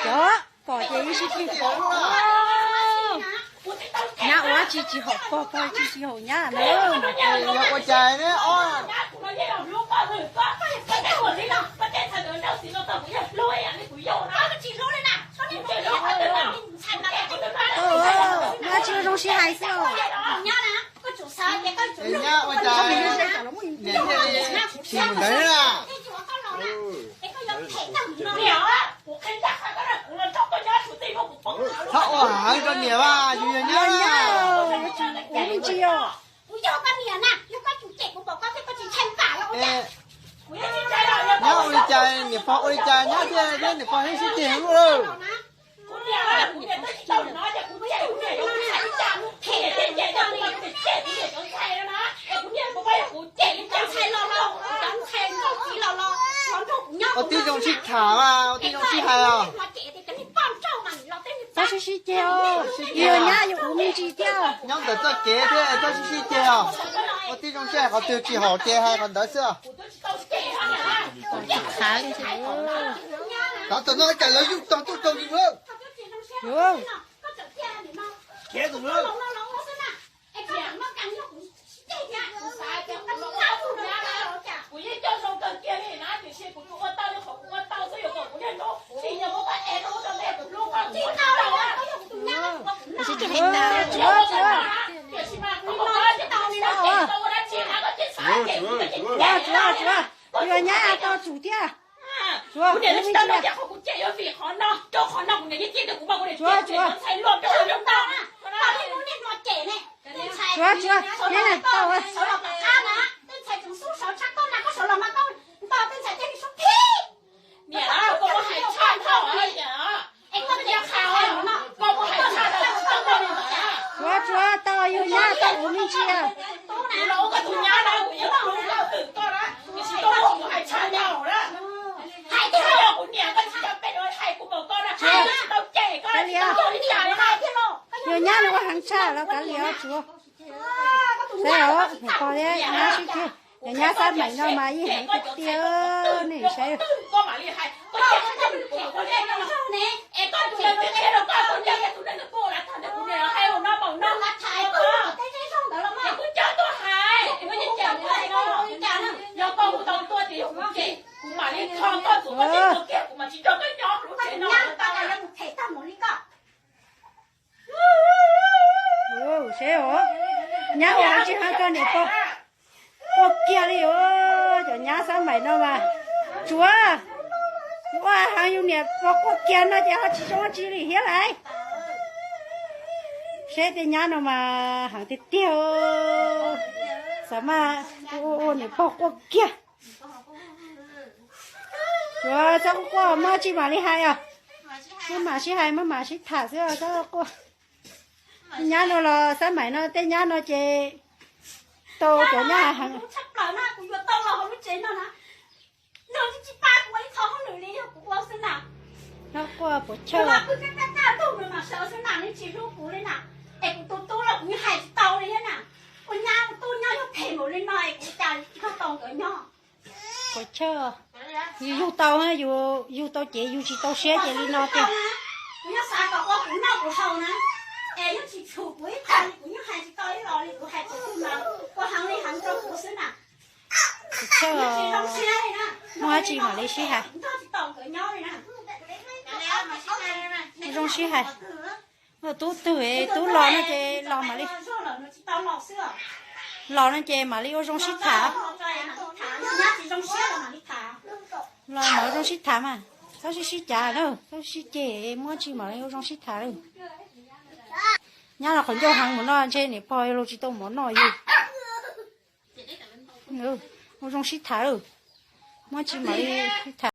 Cov pom ces ib sib ceg. Nyab ua tsis tsis haum pog, pog tsis tsis haum nyab na. Ua cas ne? Nyab tsis ua zoo sib hais xwb. Nyab ua cas niam thiaj li tsis mus ntawd na. Txhob ua heev rau niam mas, yus yog nyab. Ua me ntsis os. Nyab ua li cas niam pog ua li cas nyab thiaj thiab niam pog thiaj sib ceg lub lawm. Ua tib zoo sib tham mas, ua tib zoo sib hais os. Txhob sib sib ceg os, yog nyab yus ua me ntsis thiab. Nyob ntawm txoj kev thiab txhob sib sib ceg os. Ua tib zoo sib hais, qhov twg tsis haum ces hais qhov ntawd xwb. Tav tom no cas lawv yuj tog tuaj rau yus lawm. Tsuav, tsuav, tsuav, yog nyab tau tsum thiab. Tsuav, tsuav, tsuav. Tsuav, tsuav, neb na tau. Tsuav, tsuav, tau yus nyab tau ua me ntsis. Kav liam, yus nyab no ua heev tshaj los kav liam tsuav. Saib os, niam pog thiab nyab sib ceg, yog nyab Xab Maim no mas yeej heev tiag tiag, nej saib. Saib os, nyab ua heev tsis heev rau niam pog quaj kiag li os, cov nyab Xab Maim no mas. Tsuav, ua heev yus niam pog quaj kiag no ces ho tsis zoo tsi li thiab lauj. Saib tej nyab no mas heev tiag tiag, xav mas ua ua niam pog quaj kiag. Tsuav txhob quaj, muaj tsi mam li hais os. Muaj mam sib hais, muaj mam sib tham xwb, txhob quaj. Nyab no los Xab Maim no tej nyab no ces tau cov nyab heev. Nyob quaj puas chawj. Puas chawj. Yus yug tau, yus yug tau ces yus tsis tau siab ces li no tiag. Puas chawj. Muaj dab tsi mam li sib hais. Ua zoo sib hais. Tub twg tub los no ces los mam li, los no ces mam li ua zoo sib tham. Los mam ua zoo sib tham mas, txhob sib sib cav na, txhob sib ceg, muaj dab tsi mam li ua zoo sib tham lawm. Nyab los qhov ncauj heev mus no ntshe niam pog los tsis tau mov noj yus. Ua zoo sib tham lawm, muaj dab tsi mam li sib tham.